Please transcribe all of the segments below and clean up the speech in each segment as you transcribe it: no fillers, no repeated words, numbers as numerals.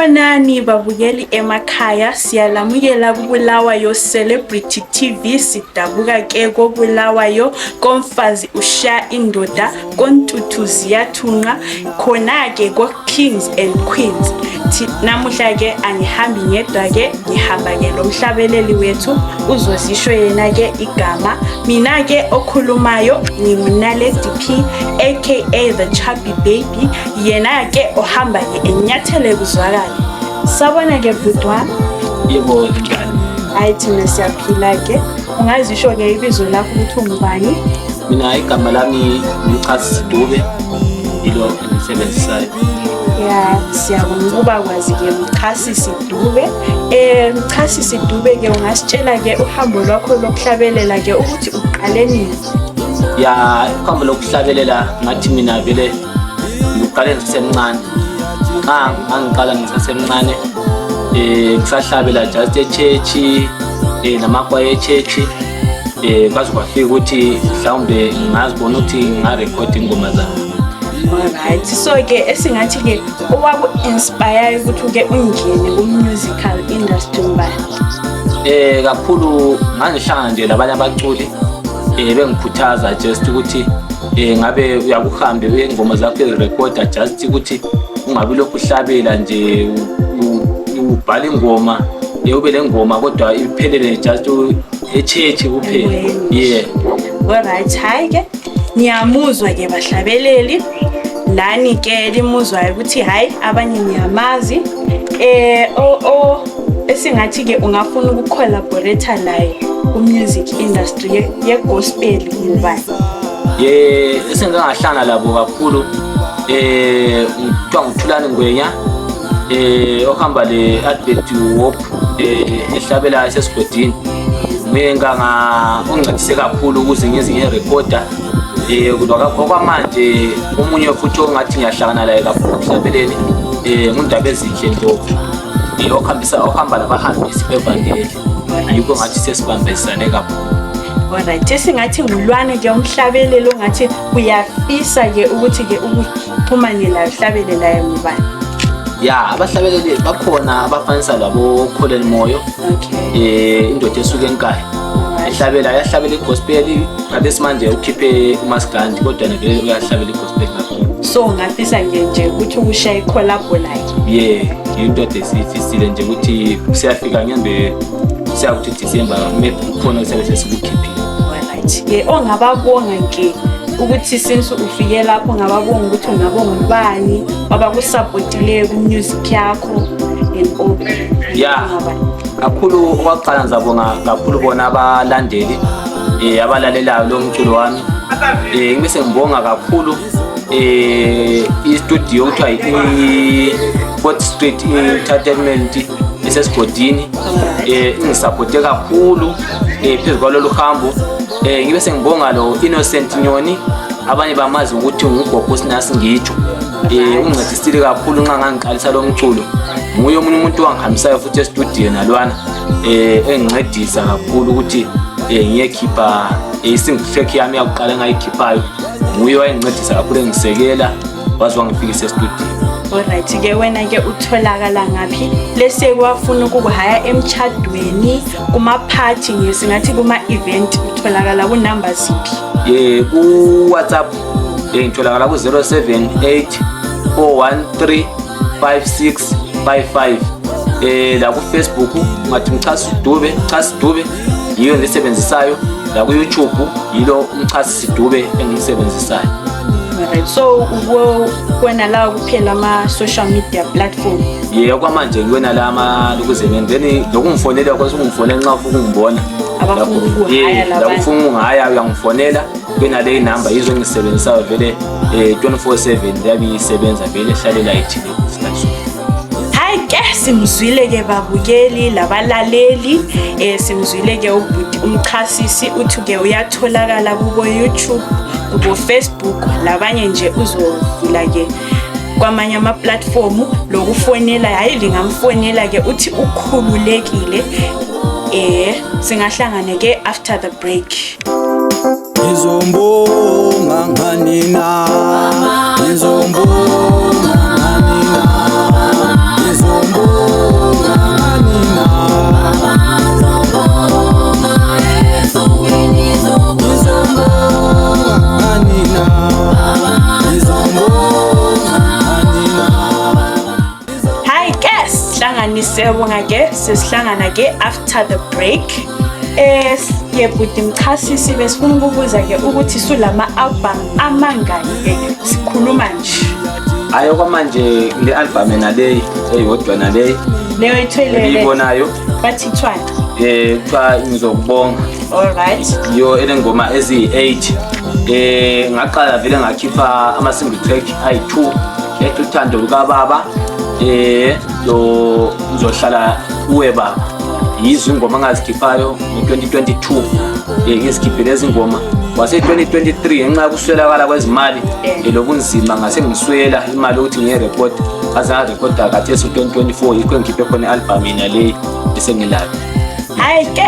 Sanibonani babukeli emakhaya, siyalamukela kuBulawayo Celebrity TV. Sidabuka ke koBulawayo, komfazi ushaya indoda, kontuthu ziyathunqa, khona ke ko-Kings and Queens. Namuhla ke angihambi ngedwa ke, ngihamba ke lo mhlabeleli wethu uzozisho yena ke igama. Mina ke okhulumayo nginguNaledi P aka the Chubby Baby, yena ke ohamba ke enyathele kuzwakale. Sabona ke bhuti wami. Yebo, njani? Hayi, thina siyaphila ke. Ungazisho ke ibizo lakho ukuthi ungubani? Mina igama lami nguMchasi Dube, yilo engilisebenzisayo. Ya, siyabonga ukuba kwazi ke Mchasisi Dube. Mchasisi Dube ke, ungasitshela ke uhambo lwakho lokuhlabelela ke ukuthi uqale nini? Ya, uhambo lokuhlabelela ngathi mina vele ngiqale ngisemncane. Nxa ngangiqala ngisasemncane, ngisahlabela just e-church, namakwaya e-church, kwaze kwafika ukuthi mhlawumbe ngazibona ukuthi ngarekhodi ingoma zami. Alright. So ke esingathi ke owaku-inspire ukuthi uke ungene ku-musical industry ngubani? Kakhulu ngangihlangana nje labanye abaculi, bengikhuthaza just ukuthi ngabe uyakuhambe uye ingoma zakho uyezirekhoda, just ukuthi ungabi lokhu uhlabela nje, ubhala ingoma, ube le ngoma kodwa iphelele just e-church kuphela, yeah. Alright, hayi ke niyamuzwa ke bahlabeleli, lani ke limuzwayo ukuthi hayi abanye niyamazi. O esingathi ke ungafuna ukucollaborate naye ku music industry ye gospel ngubani? Ye, esengike ngahlangana labo kakhulu, kuthiwa nguThulani Ngwenya, ohamba le Advert Hope, ehlabela esesigodini. Nguye nganga ongincedise kakhulu ukuze ngize ngiyerekhoda. Okwamanje omunye futhi ongathi ngiyahlangana laye kakhulu ekuhlabeleni nguNdaba Ezinhle Ndlovu, okuhambisa ohamba labahambisi bevangeli. Yikho ngathi sesibambisane kakhulu. Alright, esingathi ngulwane ke umhlabelelo ongathi uyafisa ke ukuthi ke ukuxhumane laye uhlabele laye ngubani? Ya, abahlabeleli bakhona abafanisa labo Colin Moyo, indoda esuka enkaya, ehlabela, ayahlabela igospel. Khathesi manje ukhiphe umaskandi, kodwa vele uyahlabela igospel kakhulu. So ungafisa nje nje ukuthi ukushaye icollabo laye? Ye, into ade siyifisile nje ukuthi siyafika ngembe siyakuthi December, maybe kukhona siyabe sesikukhiphile. Alright. Ke ongababonga ke ukuthi since ufike lapho, ungababonga ukuthi ungabonga ubani wabakusupportileyo ku-music yakho and all? Yeah. Kakhulu okwakuqala ngizabonga kakhulu bona abalandeli abalalelayo lo mculo wami. Ngibe sengibonga kakhulu i-studio okuthiwa i-Fourth Street Entertainment esesigodini, ingisupporte kakhulu phezu kwalolu hambo. Ngibe sengibonga lo Innocent Nyoni, abanye bamazi ukuthi ngugogo Sinasi ngitsho, ungincedisile kakhulu nxa ngangiqalisa lo mculo. Nguye omunye umuntu wangihambisayo futhi estudio nalwana, engincedisa kakhulu ukuthi ngiyekhipha i-single track yami yakuqala engayikhiphayo. Nguye wayengincedisa kakhulu, engisekela waze wangifikisa estudio. Alright ke, wena ke utholakala ngaphi lese kwafuna ukukuhaya emchadweni, kuma-party, ngesingathi kuma-event, utholakala kunamba ziphi? Ye, ku-WhatsApp ngitholakala ku-078 413 5655. La ku-Facebook ungathi Mchasi Dube, Mchasi Dube yiyo engisebenzisayo. La ku-YouTube yilo uMchasi Dube engimsebenzisayo. Alright, so kuwena lawo kuphela ama-social media platform? Ye, okwamanje ngiwena la amalukuzeni, and then lokungifonela uyakwanisa ukungifonela nxa ufuna ukungibona. Abafuna ukukuhaya la labanye. Ufuna ukungihaya uyangifonela kwenale inamba, yizo engisebenzisayo vele, 24/7 yabe isebenza vele, ehlale layithile isikhathi sonke. Hayi ke simzwile ke babukeli labalaleli, simzwile ke ubhuti uMchasisi, uthi ke uyatholakala kubo YouTube, kubo Facebook, labanye nje uzovula ke kwamanye ama-platform. Lokufonela, hayi, lingamfonela ke, uthi ukhululekile. Singahlangana ke after the break. Ngizombonga ngani na? Ngizombonga ngani na? Ngizombonga. Siyabonga ke, sesihlangana ke after the break. Ye bhuti Mchasisi, besifuna ukubuza ke ukuthi sulama album amangaki ke sikhuluma nje? Hayi, okwamanje le album naleyi eyodwa naleyi Leyo ithwele eliyibonayo. Bathi thwani? Kuthiwa Ngizokubonga. All right. Yo, enengoma eziyi-8. Ngaqala vele ngakhipha ama-single track ayi-2, ethi Uthando Lukababa, lo Ngizohlala Kuwe Baba. Yizo ingoma engazikhiphayo ngo-2022. Ngizikhiphile lezi ngoma, wase 2023 ngenxa yokuswelakala kwezimali, lobunzima, ngase ngiswela imali yokuthi ngiyerekhoda, ngaze ngarekhoda khathesi u-2024, yikho engikhiphe khona i-album yena leyi esengilayo. Hayi ke,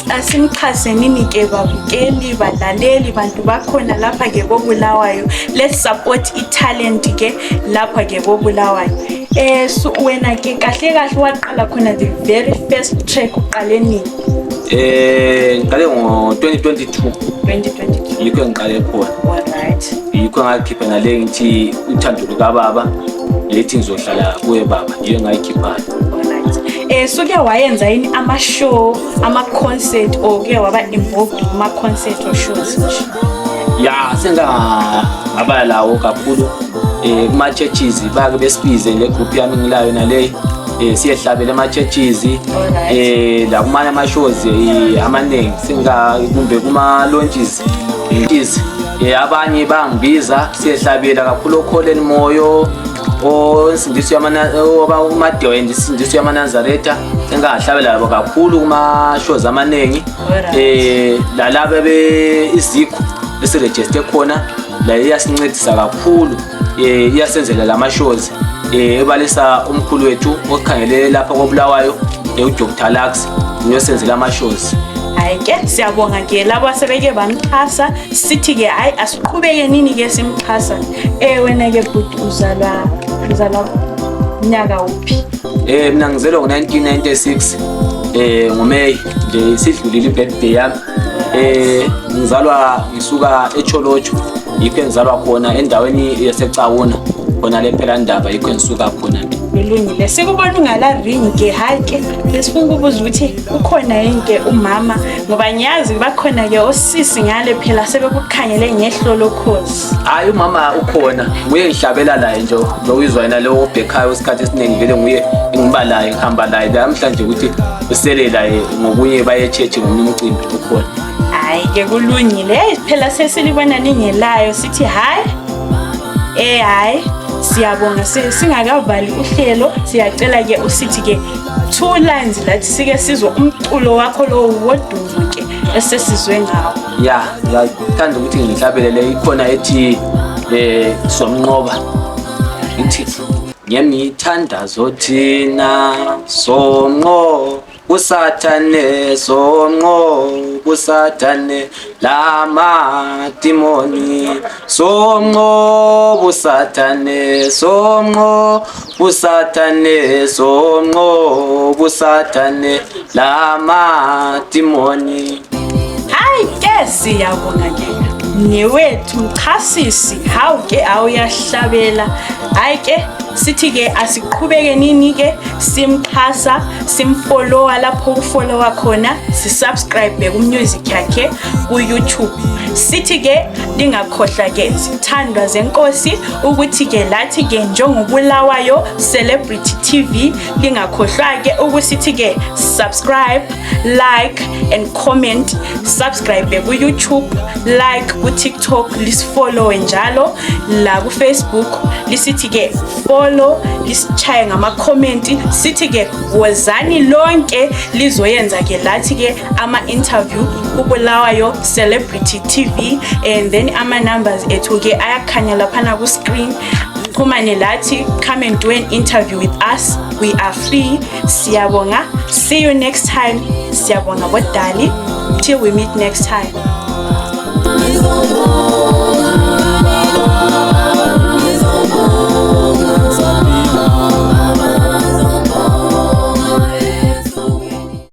asimxhasenini ke babukeli, balaleli, bantu bakhona lapha ke koBulawayo. Let's support i-talent ke lapha ke koBulawayo. So wena ke kahle kahle waqala khona, the very first track uqale nini? Ngiqale ngo-2022. 2022. Yikho engiqale khona. All right. Yikho ngakhipha nale ngithi Uthando Lukababa, lethi Ngizohlala Kuye Baba, yiyo engayikhiphayo. Alright. Suke wayenza yini ama-show, ama-concert, or ke waba involved kuma-concert or shows nje? Ya, sengingaba lawo kakhulu kuma-churches, bake besibize le group yami ngilayo nale, siyehlabela ema-churches. La kumanye ama-shows amaningi singa kumbe kuma-launches abanye bangibiza siyehlabela kakhulu, oKholeni Moyo, oNsindiso uMadewa, Insindiso yamaNazaretha, sengahlabela labo kakhulu kuma-shows amaningi. Lalaba be izikho esirejiste khona la, iyasincedisa kakhulu, iyasenzela lama shows, ebalisa umkhulu wethu okhangele lapha koBulawayo, uDr Lux, ngiyosenzela ama shows. Hayi ke, siyabonga ke labo asebeke bamxhasa. Sithi ke hayi, asiqhubeke nini ke simxhasa. Wena ke bhuti, uzalwa nyaka uphi? Mina ngizelwe ngo-1996, ngoMay nje, sidlulile i-birthday yami. Ngizalwa ngisuka eCholocho, yikho engizalwa khona, endaweni yaseCawuna khona le Phelandaba, yikho engisuka khona mina. Kulungile, sikubona ungala ring ke. Hayi ke, besifuna ukubuza ukuthi ukhona yini ke umama, ngoba ngiyazi bakhona ke osisi ngale phela sebekukhangele ngehlo lokhozi. Hayi, umama ukhona, nguye ngihlabela laye nje, lokuyizwa yena lo obhekhayo isikhathi esiningi, vele nguye engiba laye, ngihamba laye namhlanje, ukuthi usele laye ngokunye baye e-church ngomunye umcimbi ukhona. Hayi ke, kulungile. Hey, phela sesilibona ningelayo, sithi hayi, hayi, siyabonga. Singakavali uhlelo, siyacela ke usithi ke two lines lathi sike sizwe umculo wakho lo wodumo ke esesizwe ngawo. Ya, ngiyathanda ukuthi ngihlabelele ikhona ethi Somnqoba, ithi ngemithandazo thina somnqo kusathane, somnqo kusathane lamadimoni, somnqo busathane, somnqo busathane, somnqo busathane lamadimoni. Hayi ke, siyabonga ke newethu Mchasisi. Hawu ke, awuyahlabela. Hayi ke, sithi ke asiqhubeke nini ke simxhasa, simfollowa lapho kufollowa khona, sisubscribe ku-music yakhe ku-YouTube. Sithi ke lingakhohlwa ke, zithandwa zenkosi, ukuthi ke lathi ke njengoBulawayo Celebrity TV, lingakhohlwa ke ukusithi ke subscribe, like and comment. Subscribe ku-YouTube, like ku-TikTok, lisifollowe njalo la ku-Facebook, lisithi ke follow, lisitshaye ngamakhomenti. Sithi ke wozani lonke lizoyenza ke lathi ke ama-interview kuBulawayo Celebrity TV, and then ama-numbers ethu ke ayakhanya laphana ku-screen. Xhumane lathi, come and do an interview with us, we are free. Siyabonga, see you next time. Siyabonga bodali, till we meet next time.